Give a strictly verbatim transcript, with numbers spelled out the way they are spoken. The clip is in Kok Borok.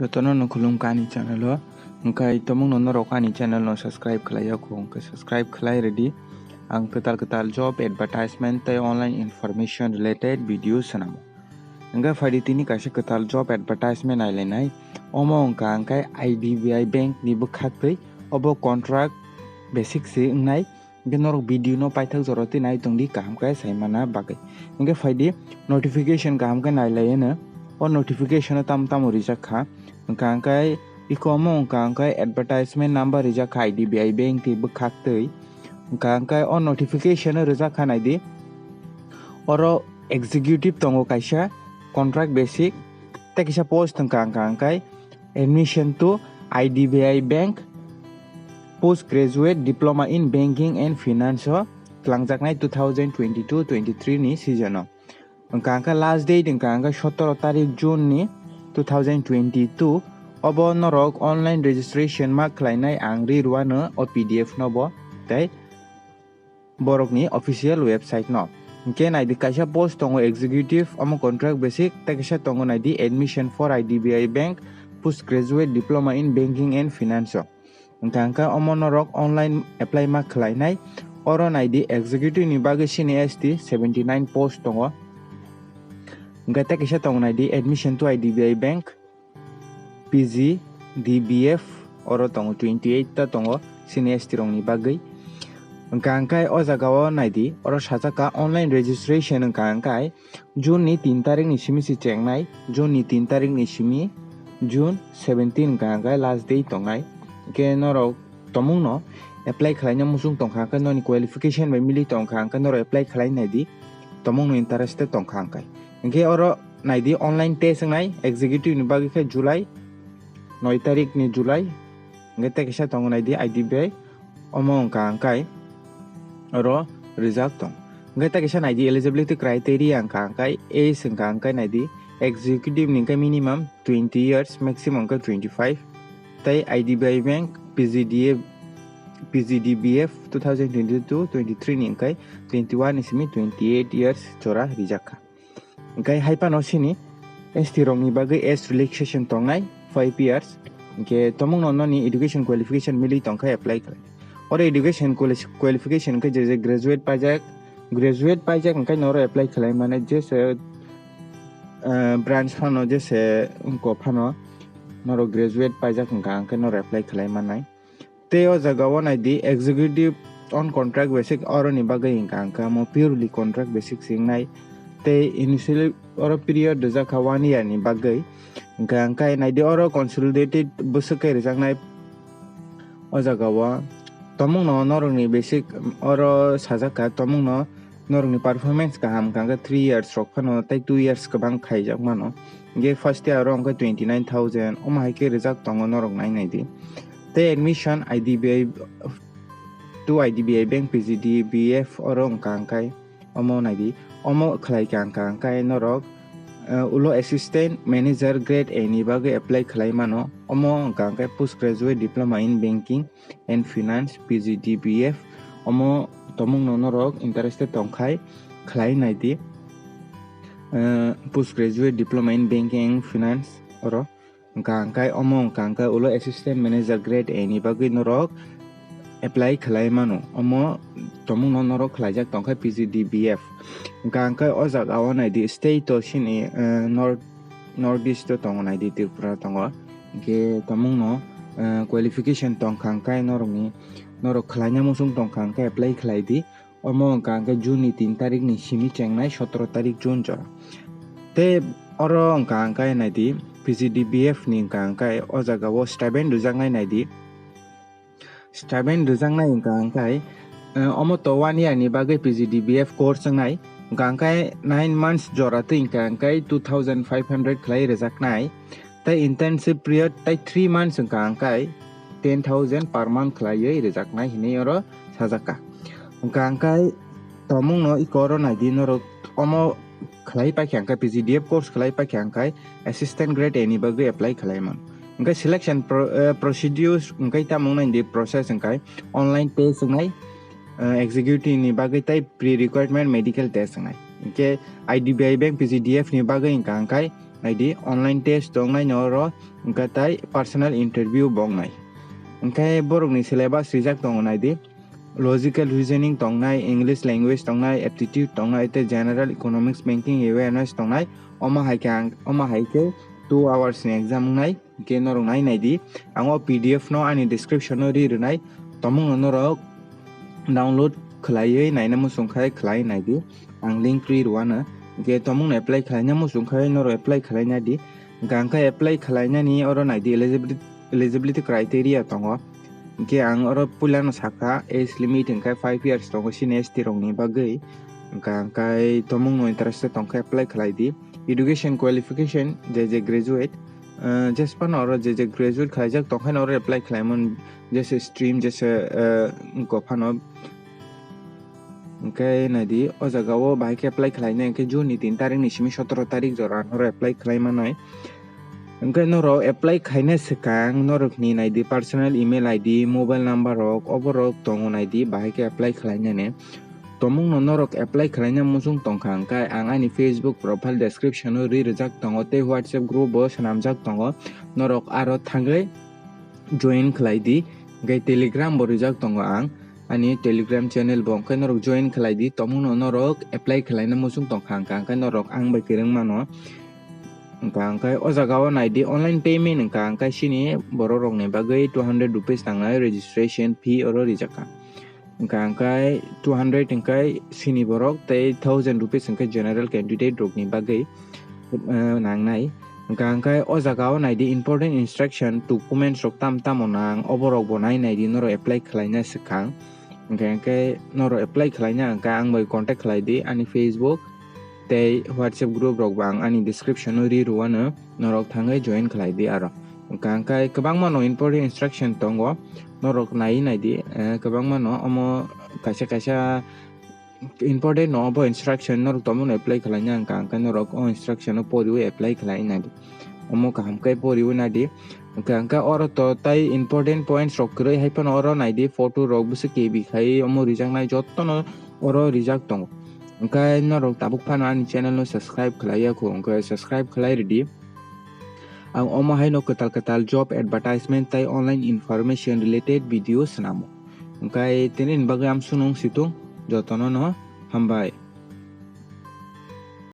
Jotono no khulumkha ani channel o. Hwnkhe tomungno norok ani channel no subscribe khlai ya kho, hwnkhe subscribe khlai rwdi. Ang kwtal kwtal job advertisement tei online information related video swnamo. Hwnkhe phaidi tini kaisa kwtal job advertisement nailainai. Omo wngkha hwnkhe I D B I bank ni bwkhaktwi, obo contract basic se wngnai. Hwnkhe norok video no paithak jora twi nai tongdi kaham khe saimana bagwi. Hwnkhe phaidi notification kaham khe nailaiyano. O notification o tamo tamo rijak kha. Hwnkha hwnkhe iko omo wngkha hwnkhe advertisement number rijak kha I D B I bank ni bwkhaktwi. Hwnkha hwnkhe o notification o rijak kha naidi. Oro executive tongo kaisa contract basic. Tei kisa post wngkha hwnkha hwnkhe admission to I D B I bank postgraduate diploma in banking and finance o twlangjaknai two thousand twenty-two twenty-three ni season o. Hwnkha hwnkhe last date hwnkha hwnkhe sotoro tarik June ni two thousand twenty-two. Obo norok online registration ma khlainai ang ri rwano o P D F no bo tei borokni official website no. Hwnkhe naidi kaisa post tongo executive, omo contract basic, tei kaisa tongo naidi admission for I D B I bank postgraduate diploma in banking and finance o. Hwnkha hwnkhe omo norok online apply ma khlainai. Oro naidi executive ni bagwi sini S T seventy nine post tongo. Hwnkhe tei kaisa tongo naidi admission to I D B I bank, P G D B F, oro tongo twenty eight ta tongo sini S T rokni bagwi. Hwnkha hwnkhe o jaga o naidi, oro sajak kha online registration hwnkha hwnkhe June ni tin tarik ni simi se chengnai, June ni tin tarik ni simi, June seventeen hwnkha hwnkhe last day tongnai. Hwnkhe norok tomungno apply khlaina muchung tongkha hwnkhe, noni qualification bai mili tongkha hwnkhe norok apply khlai naidi, tomungno interested tongkha hwnkhe. Hwnkhe oro naidi online test wngnai executive ni bagwi khe July, noi tarik ni July. Hwnkhe tei kisa tongo naidi I D B I, omo wngkha hwnkhe oro rijak tong. Hwnkhe tei kisa naidi eligibility criteria wngkha hwnkhe age wngkha hwnkhe naidi executive ni hwnkhe minimum twenty years, maximum hwnkhe twenty five. Tei I D B I bank P G D A, P G D B F two thousand twenty-two twenty-three ni hwnkhe twenty one ni simi twenty eight years jora rijak kha. Hwnkhe hai phano sini S T rokni bagwi age relaxation tongnai five years. Hwnkhe tomungno noni education qualification mili tongkha apply khlai. Oro education quali-, qualification hwnkhe je je graduate paijak, graduate paijak hwnkhe norok apply khlai mane jese, ah, branch phano jese wngkok phano norok graduate paijak hwnkha hwnkhe norok apply khlai mannai. Tei o jaga o naidi executive on contract basis, oroni bagwi hwnkha hwnkhe omo purely contract basis se wngnai. Tei initially oro period rijak kha one year ni bagwi. Hwnkha hwnkhe naidi oro consolidated bwswk khe rijaknai. O jaga o tomungno norokni basic oro sajak kha, tomungno norokni performance kaham wngkha hwnkhe three years rok phano tei two years kwbang khaijak mano. Hwnkhe first year o hwnkhe twenty nine thousand, omo hai khe rijak tongo, norok nai naidi. Tei admission I D B I to I D B I bank P G D B F oro wngkha hwnkhe omo naidi. Omo khlai kha hwnkha hwnkhe norok, eh, ulo assistant manager grade A ni bagwi apply khlai mano. Omo wngkha hwnkhe post graduate diploma in banking and finance, P G D B F, omo tomungno norok interested tongkhai khlai naidi, eh, post graduate diploma in banking and finance oro. Hwnkha hwnkhe omo wngkha hwnkhe ulo assistant manager grade A ni bagwi norok apply khlai mano. Omo tomungno norok khlaijak tongkha P G D B F. Hwnkha hwnkhe o jaga o naidi state o sini, eh, north, north east o tongo naidi, Tripura tongo. Hwnkhe tomungno, eh, qualification tongkha hwnkhe norokni, norok khlaina muchung tongkha hwnkhe apply khlai di. Omo wngkha hwnkhe June ni tin tarik ni simi chengnai sotoro tarik June jora. Tei oro wngkha hwnkhe naidi P G D B F ni wngkha hwnkhe o jaga o stipend rwjaknai naidi. Stipend rwjaknai wngkha hwnkhe, eh, omo to one year ni bagwi P G D B F course wngnai. Hwnkha hwnkhe nine months jora twi wngkha hwnkhe two thousand five hundred khlai rwjaknai. Tei internship period tei three months wngkha hwnkhe ten thousand per month khlaiwi rwjaknai hinwi oro sajak kha. Hwnkha hwnkhe tomungno iko oro naidi norok omo khlai paikha hwnkhe P G D F course khlai paikha hwnkhe assistant grade A ni bagwi apply khlai mano. Hwnkhe selection pro-, eh, procedures hwnkhe tamo wngnaidi process hwnkhe online test wngnai, eh, executive ni bagwi tei pre-requirement medical test wngnai. Hwnkhe I D B I bank P G D F ni bagwi hwnkha hwnkhe naidi online test tongnai no oro, hwnkhe tai personal interview bo wngnai. Hwnkhe borokni syllabus rijak tongo naidi, logical reasoning tongnai, English language tongnai, aptitude tongnai, tei general economics, banking awareness tongnai. Omo hai khe ang, omo hai khe two hours ni exam wngnai. Hwnkhe norok nai naidi, ang o P D F no ani description o ri rwnai, tomungno norok download khwlaiwi naina muchung khai khwlai naidi, ang link ri rwano. Hwnkhe tomungno apply khwlaina muchung khai norok apply khwlai naidi. Hwnkhe ang khe apply khwlainani oro naidi eligibility, eligibility criteria tongo. Hwnkhe ang oro puilano sakha age limit hwnkhe five years tongo C N S T rokni bagwi. Hwnkhe ang khe tomungno interested tongkhe apply khwlai di. Education qualification je je graduate, eh, jesphano oro je je graduate khlaijak tongkhe oro apply khlaimani jesa stream jesa, eh, wngkha phano. Hwnkhe naidi o jaga o bahai khe apply khlainai hwnkhe June ni tin tarik ni simi sotoro tarik jora oro apply khlai manai. Hwnkhe norok apply khaina swkang norokni naidi personal email I D, mobile number rok oborok tongo naidi bahai khe apply khlainani. Tomungno norok apply khlaina muchung tongkha hwnkhe ang ani Facebook profile description o ri rwjak tongo tei WhatsApp group bo swnamjak tongo. Norok aro thangwi join khlai di. Hwnkhe Telegram bo rijak tongo ang, ani Telegram channel bo, hwnkhe norok join khlai di, tomungno norok apply khlaina muchung tongkha hwnkha, hwnkhe norok ang bai kwrwng mano. Hwnkha hwnkhe o jaga o nai di, online payment hwnkha hwnkhe chini borok rokni bagwi two hundred rupees tangnai registration fee oro rijak kha. Hwnkha hwnkhe two hundred hwnkhe chini borok tei thousand rupees hwnkhe general candidate rokni bagwi, eh, nangnai. Hwnkha hwnkhe o jaga o nai di, important instruction, documents rok tam tamo nang, oborok bo nai nai di norok apply khlaina swkang. Hwnkha hwnkhe norok apply khlaina hwnkha ang bai contact khlai di ani Facebook tei WhatsApp group rok bo ang ani description o ri rwano, norok thangwi join khlai di aro. Hwnkha hwnkhe kwbangma no important instruction tongo, norok nai nai di, eh, kwbangma no omo kaisa kaisa important no obo instruction norok tomungno apply khlaina hwnkha hwnkhe norok o instruction o poriwi apply khlai nai di. Omo kaham khe poriwi nai di. Hwnkha hwnkhe oro to tai important points rok kwrwi hai phano oro nai di, photo rok bwswk K B khai omo rijaknai jotto no oro rijak tongo. Hwnkhe norok tabuk phano ani channel no subscribe khlai ya kho, hwnkhe subscribe khlai rw di. Ang omo hai no kwtal kwtal job advertisement tei online information related video swnamo. Hwnkhe tini ni bagwi amsuk nung situng, jotono no hambai.